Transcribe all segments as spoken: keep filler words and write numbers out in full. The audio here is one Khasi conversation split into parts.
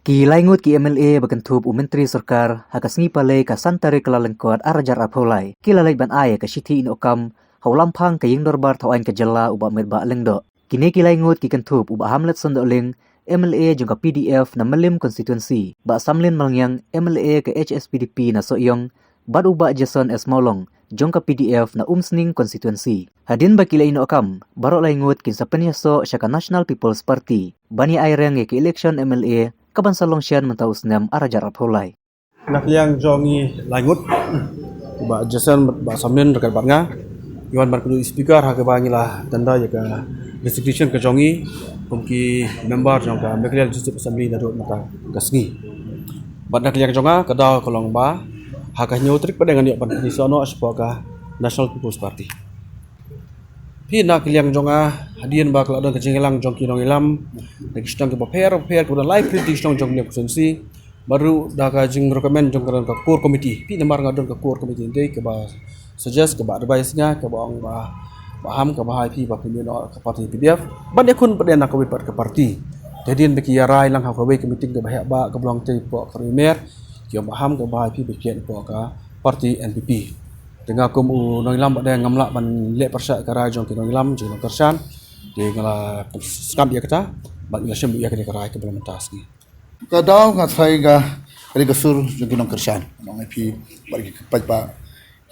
Ki laingut ki M L A ba kynthup u Myntri Sorkar ha ka sngi Palei ka san tarik Kyllalyngkot ar hajar arphew lai ki la leit ban ai ka shithi ïehnoh kam ha u Lamphang ka Ïing Dorbar Thawaiñ ka Jylla u Bah Metbah Lyngdoh. Kine ki laingut ki kynthup u Bah Hamletson Dohling, M L A jong ka P D F na Mylliem Constituency, Bah Samlin Malngiang, M L A ka H S P D P na Sohiong, bad u Bah Jason S Mawlong jong ka P D F na Umsning Constituency. Hadien ba ki la ïehnoh kam, baroh laingut kin sa pynïasoh sha ka National People's Party ban ïa ai reng ïa ka election M L A kaban sa long shen mynta u snem ar hajar arphew lai. Na ka liang jong ngi laingut, Bah Jason, Bah Samlin ryngkat bad nga, ngi wan ban kynduh ïa u Speaker ha kaba ngi la tender ïa ka resignation ka jong ngi kum ki member jong ka Meghalaya Legislative Assembly naduh mynta ka sngi. Bad na ka liang jong nga, ka daw ka long ba ha ka hynñiew tarik pat ngan ïoh ban pynïasoh noh shapoh ka National People's Party. Phi, na ka liang jong nga, hadien ba ka la don ka jingïalang jong ki nongïalam na ki shnong kiba pher pher, kiba don lai phew ki shnong jong Mylliem Constituency, bad ruh da ka jingrecommend jong ka, ka core committee. Phi, namar nga don ka core committee, dei kaba suggest, kaba advice nga, kaba ong ba, ba ham, kaba hai phi ba phin ïehnoh ka party P D F ban ïakhun pat na kawei pat ka party. Te hadien ba ki ïarai lang ha kawei ka meeting kaba heh ba, kaba long te hapoh ka Ri Mer, ki ong ba ham, kaba hai phi ba phin ïehnoh hapoh ka party N P P. Te nga kum u nongïalam ba dei ngam lah ban leh pyrshah ka rai jong ki nongïalam, jong ki nongkyrshan. Te nga la sngap ïa kata bad nga la shim ïa kane ka rai kaba la mynta sngi. Ka daw nga tharai ka, ka dei ka sur jong ki nongkyrshan, nong ïa phi bad ki paidbah.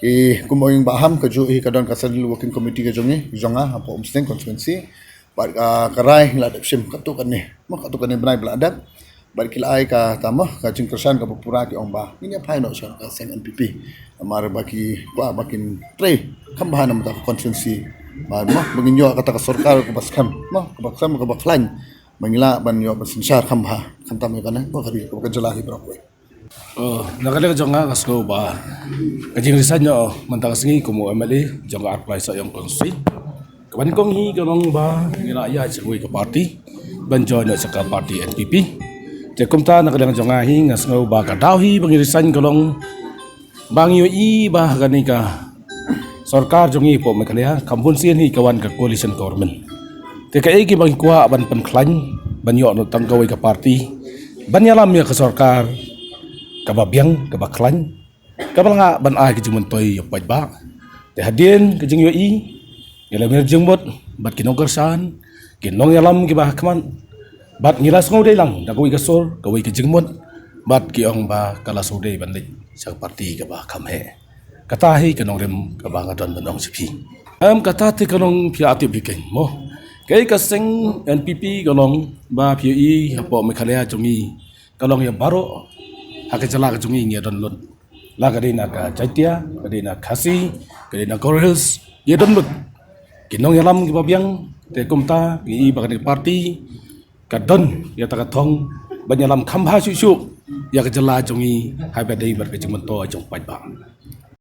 Ki kum ong ba ham, kajuh hi ka don ka Central Working Committee ka jong ngi, jong nga hapoh Umsning Constituency. Bad ka, ka rai ngi la dep shim katto katne, mo, katto katne bnai ba la dep. Bad ki la ai kata, mo, ka jingkyrshan kaba pura, ki ong ba ngin ïa phai noh sha ka seng N P P. Namar ba ki kwah ba kin trei kham bha na bynta ka constituency. Bad, mo, ba ngin ïoh kata ka sorkar kaba skhem, mo, kaba skhem, kaba khlaiñ. Ba ngin lah ban ïoh ban synshar kham bha, khamtam ïa kane, mo, ka ri, kaba ka jylla hi baroh kawei. Oh, na ka liang jong nga, nga sngew ba ka jingresign noh mynta ka sngi kum u M L A jong ka arphew lai Sohiong Constituency, kaba nyngkong hi ka long ba ngi la ïaid sha kawei ka party ban join noh sha ka party N P P. Te kumta na ka liang jong nga hi, nga sngew ba ka daw hi ba ngi resign ka long ba ngi ïohi ba ha kane ka sorkar jong ngi hapoh Meghalaya, kham bun sien hi ka wan ka coalition government. Te kaei kaba ngi kwah ban pynkhlaiñ, ban ïoh noh tang kawei ka party ban ïalam ïa ka sorkar kaba biang, kaba khlaiñ, kaba la ngah ban ai ka jingmyntoi ïa u paidbah. Te hadien ka jingïohi, ngi la mih jingmut bad ki nongkyrshan, ki nongïalam kiba ha khmat, bad ngi la sngewdei lang da kawei ka sur, kawei ka jingmut, bad ki ong ba ka la sngewdei ban leit sha ka party kaba kham heh. Kata hi ka nongrim kaba nga don ban ong sha phi. Em, kata te ka long phi ïa tip hi keiñ, mo. Kaei ka seng N P P ka long ba phi ïohi hapoh Meghalaya jong ngi ka long ïa baroh ha ka jylla ka jong ngi ngi ïa don lut. La ka dei na ka Jaiñtia, ka dei na Khasi, ka dei na Garo Hills, ïa don lut ki nongïalam kiba biang. Te kumta ngi i ba kane ka party ka don ïa kata ka thong ban ïalam kham bha shuh shuh ïa ka jylla jong ngi, haba dei bad ka jingmyntoi jong u paidbah.